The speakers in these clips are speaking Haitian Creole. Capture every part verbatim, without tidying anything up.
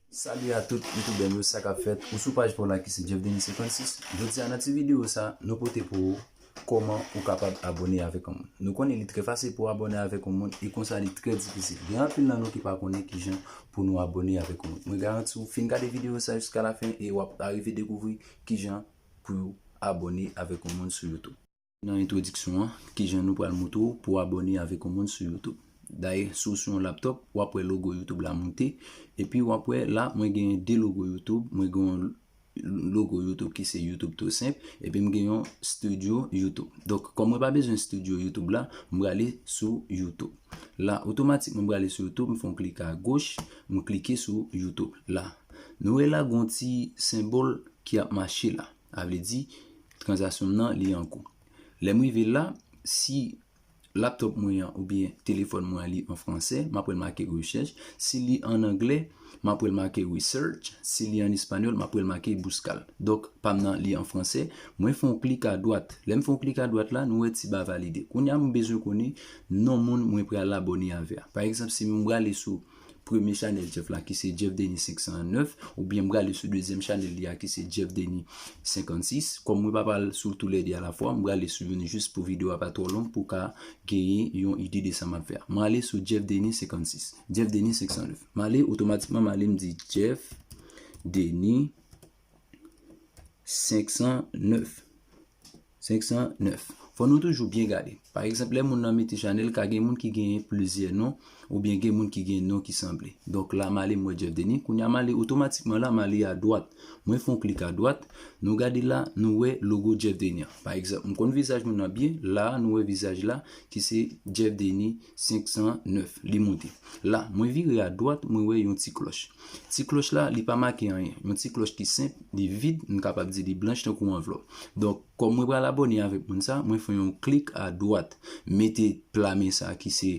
Salut à tout youtubè m yo, sa k ap fèt? Ou sou paj pa w la ki se Jeff Denis senkannsis. Jodi a nan ti videyo sa, nou pote pou ou kòman ou kapab abòne avèk yon moun. Nou konnen li trè fasil pou abòne avèk yon moun e konsa li trè difisil. Gen anpil nan nou ki pa konnen kijan pou nou abòne avèk yon moun. Mwen garanti w fin gade videyo sa jiska lafen e w ap arive dekouvri kijan pou abòne avèk yon moun sou YouTube. Nan entwodiksyon an, kijan nou pral montre w pou abòne avèk yon moun sou YouTube. Dayè, si w sou yon laptòp, w ap wè logo YouTube la monte, epi w ap wè la, mwen genyen de logo YouTube, mwen gen yon logo YouTube ki se YouTube tou senp, epi m gen yon studio YouTube. Donk, kòm mwen pa bezwen studio YouTube la, m prale sou YouTube. La, otomatikman, m prale sou YouTube, m fè yon klik agoch, m klike sou YouTube. La, nou wè la, gen yon ti senbòl ki ap mache la. A vle di, tranzaksyon m nan, li an kou. Lè m rive la, si laptòp mwen an oubyen telefòn mwen an li an fransè, m ap wè l make rechèch. Si li an anglè, m ap wè l make research. Si li an espanyòl, m ap wè l make buscar. Donk, pa m nan li an fransè. Mwen fè yon klik adwat. Lè m fè yon klik adwat la, nou wè ti ba valide. Kounye a, m bezwen konnen non moun mwen pral abòne avè a. Pa egzanp, si m prale sou premye chanèl Jeff la ki se Jeff Denis senk san nèf, oubyen m prale sou dezyèm chanèl li a ki se Jeff Denis senkannsis. Kòm mwen pa pral sou toulède alafwa, m prale sou youn jis pou videyo a pa twò long pou ka genyen yon ide de sa m ap fè a. M ale sou Jeff Denis senkannsis. Jeff Denis senk san nèf. M ale otomatikman, m ale m di Jeff Denis senk san nèf. Senk san nèf. Fò nou toujou byen gade. Pa egzanp, lè moun nan mete chanèl, ka gen moun ki genyen plizyè non, oubyen gen moun ki gen non ki sanble. Donk la, m ale m wè Jeff Denis. Kounye a, m ale otomatikman la, m ale adwat. Mwen fè yon klik adwat. Nou gade la, nou wè logo Jeff Denis an. Pa egzanp, m konn vizaj moun nan byen. La, nou wè vizaj la, ki se Jeff Denis senk san nèf. Li monte. La, mwen vire adwat, mwen wè yon ti klòch. Ti klòch la, li pa make anyen. Yon ti klòch ki senp, li vid, m kapab di li blanch tankou anvlòp. Donk, kòm mwen pral abòne avèk moun sa, mwen fè yon klik adwat. Mete pla men sa ki se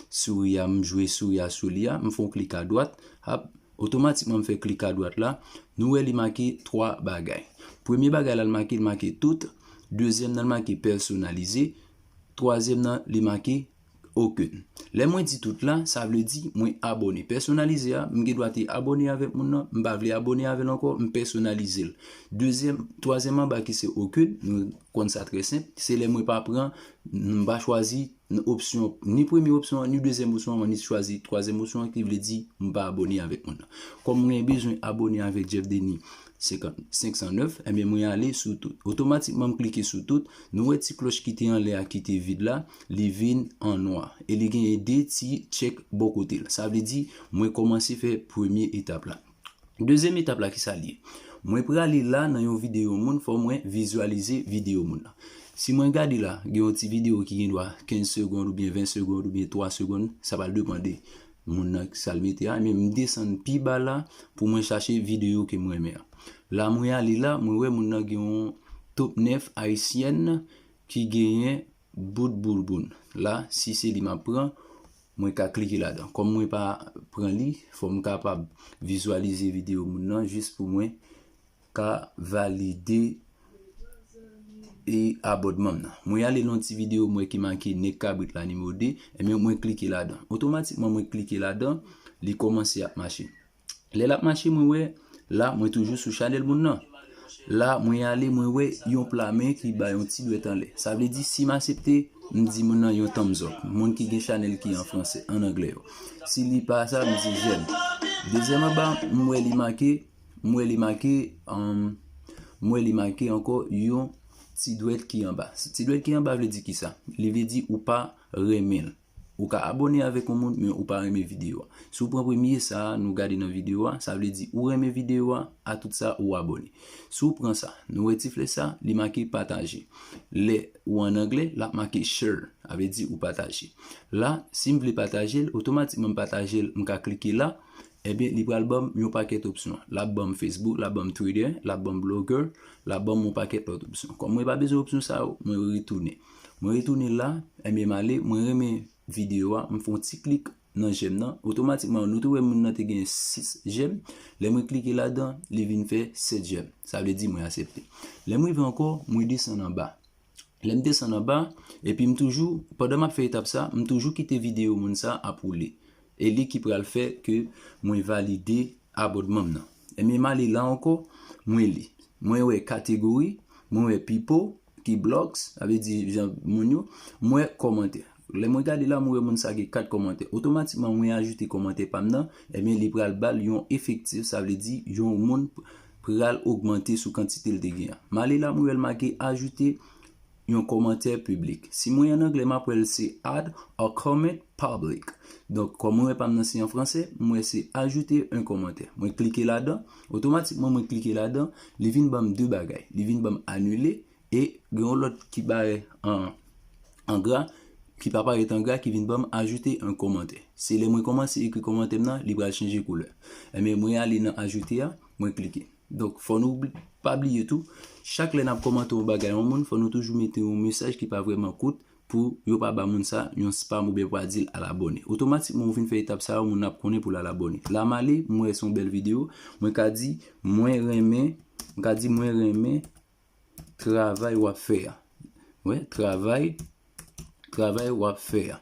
souri a, m jwe souri a sou li a, m fè yon klik adwat. Ap, otomatikman, m fè klik adwat la. Nou wè li make twa bagay. Premye bagay la, l make, l make tout. Dezyèm nan, l make pèsonalize. Twazyèm nan, li make okenn. Lè mwen di tout la, sa vle di mwen abòne. Pèsonalize a, m gen dwa te abòne avèk moun nan, m pa vle abòne avè l ankò, m pèsonalize l. Dezyèm, twazyèm anba ki se okenn, nou konn sa trè senp, se lè mwen pa pran, m pa chwazi opsyon, ni premye opsyon an, ni dezyèm opsyon an, ni chwazi twazyèm opsyon an, ki vle di m pa abòne avèk moun nan. Kòm mwen bezwen abòne avèk Jeff Denis, senk san nèf, ebyen mwen ale sou tout. Otomatikman m klike sou tout, nou wè ti klòch ki te anlè a ki te vid la, li vin an nwa. E li genyen de ti tchèk bò kote l. Sa vle di, mwen kòmanse fè premye etap la. Dezyèm etap la, ki sa l ye? Mwen prale la nan yon videyo moun, fò mwen vizyalize videyo moun nan. Si mwen gade la, gen yon ti videyo ki gen dwa kenz segonn oubyen ven segonn oubyen twa segonn, sa pral depann de moun nan sa l mete a, men m desann pi ba la pou mwen chache videyo ke m renmen an. La mwen ale la, mwen wè moun nan gen yon top nèf ayisyèn ki genyen bout bouboun. La, si se li m ap pran, mwen ka klike ladan. Kòm mwen pa pran li, fò m kapab vizyalize videyo moun nan jis pou mwen ka valide e abònman m nan. Mwen ale nan ti videyo mwen ki make nèg kabrit la nimewo de, ebyen mwen klike ladan. Otomatikman mwen klike ladan, li kòmanse ap mache. Lè l ap mache, mwen wè, la mwen toujou sou chanèl moun nan. La mwen ale, mwen wè yon pla men ki bay yon ti dwèt anlè. Sa vle di si m aksepte, m di moun nan yon thumbs up. Moun ki gen chanèl ki an fransè, an anglè yo. Si li pa sa, m di j'aime. Dezyèm anba, m wè li make, m wè li make, um, m wè li make ankò yon ti dwèt ki anba. Ti dwèt ki anba vle di kisa? Li vle di ou pa renmen l. Ou ka abòne avèk yon moun, men ou pa renmen videyo a. Si w pran premye sa a, nou gade nan videyo a, sa vle di ou renmen videyo a, a tout sa ou abòne. Si w pran sa, nou wè ti flèch sa, li make pataje. Lè ou an anglè, l ap make share, sa vle di ou pataje. La, si m vle pataje l, otomatikman m pataje l, m ka klike la, ebyen, li pral ban m yon pakèt opsyon. L ap ban m Facebook, l ap ban m Twitter, l ap ban m Blogger, l ap ban m yon pakèt lòt opsyon. Kòm mwen pa bezwen opsyon sa yo, mwen retounen. Mwen retounen la, ebyen, m ale, mwen renmen videyo a, m fè yon ti klik nan j'aime nan, otomatikman, nou te wè moun nan te gen sis j'aime. Lè mwen klike ladan, li vin fè sèt j'aime. Sa vle di mwen aksepte. Lè m rive ankò, mwen desann anba. Lè m desann anba, epi m toujou, pandan m ap fè etap sa, m toujou kite videyo moun sa ap woule. E li ki pral fè ke mwen valide abòdman m nan. Ebyen, m ale la ankò, mwen li. Mwen wè kategori, mwen wè people, ki blogs, sa vle di jan moun yo, mwen wè kòmantè. Lè mwen gade la, mwen wè moun sa gen kat kòmantè. Otomatikman, mwen ajoute kòmantè pa m nan, ebyen, li pral ba l yon efektif, sa vle di yon moun pral ogmante sou kantite l te gen an. M ale la, mwen wè l make ajoute yon kòmantè piblik. Si mwen an anglè, m ap wè l se add a comment public. Donk, kòm mwen wè pa m nan se an franse, mwen wè se ajouter un commentaire. Mwen klike ladan, otomatikman mwen klike ladan, li vin ban m de bagay. Li vin ban m anile e gen yon lòt ki parèt an, an gra, ki pa parèt an gra, ki vin ban m ajouter un commentaire. Se lè mwen kòmanse ekri kòmantè m nan, li pral chanje koulè. Ebyen, mwen ale nan ajouter a, mwen klike. Donk, fò nou bl- pa bliye tou, chak lè n ap kòmante yon bagay yon moun, fò nou toujou mete yon mesaj ki pa vrèman kout pou yo pa ba moun sa yon spam oubyen pou al di l al abòne. Otomatikman, ou fin fè etap sa yo, moun nan ap konnen pou l al abòne. La m ale, mwen wè se yon bèl videyo, mwen ka di, mwen renmen, mwen ka di, mwen renmen travay w ap fè a. Wè, travay, travay w ap fè a.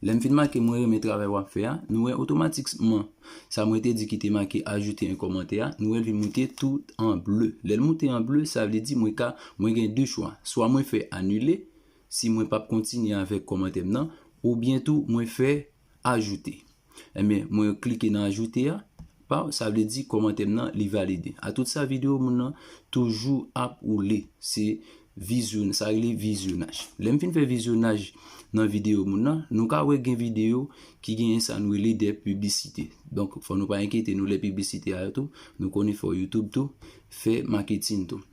Lè m fin make mwen renmen travay w ap fè a, nou wè otomatikman sa mwen te di ki te make ajouter un commentaire a, nou wè l vin moute tout an ble. Lè l moute an ble, sa vle di mwen ka, mwen gen de chwa. Swa mwen fè anile, si mwen p ap kontinye avèk kòmantè m nan, oubyen tou mwen fè ajouter. Ebyen, mwen klike nan ajouter a, pa, sa vle di kòmantè m nan, li valide. A tout sa, videyo moun nan toujou ap woule. Se vizyon, sa rele vizyonaj. Lè m fin fè vizyonaj nan videyo moun nan, nou ka wè gen videyo ki genyen sa nou rele de piblisite. Donk, fò nou pa enkyete nou lè piblisite a yo tou, nou konnen fò YouTube tou fè maketin tou.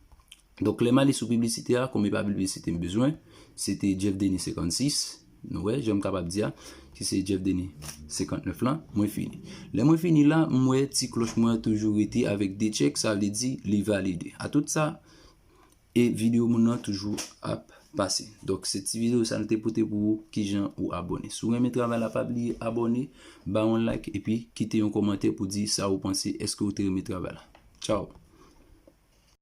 Donk, lè m ale sou piblisite a, kòm e pa piblisite m bezwen, se te Jeff Denis senkannsis, nou wè, jan m kapab di a, ki se Jeff Denis senkantnèf lan, mwen fini. Lè mwen fini la, m wè ti klòch mwen an toujou rete avèk de tchèk, sa vle di li valide. A tout sa, e videyo moun nan toujou ap pase. Donk, se ti videyo sa nou te pote pou ou, kijan ou abòne. Si w renmen travay la, pa bliye abòne, ba yon like, epi kite yon kòmantè pou di sa ou panse, èske ou te renmen travay la. Tchao!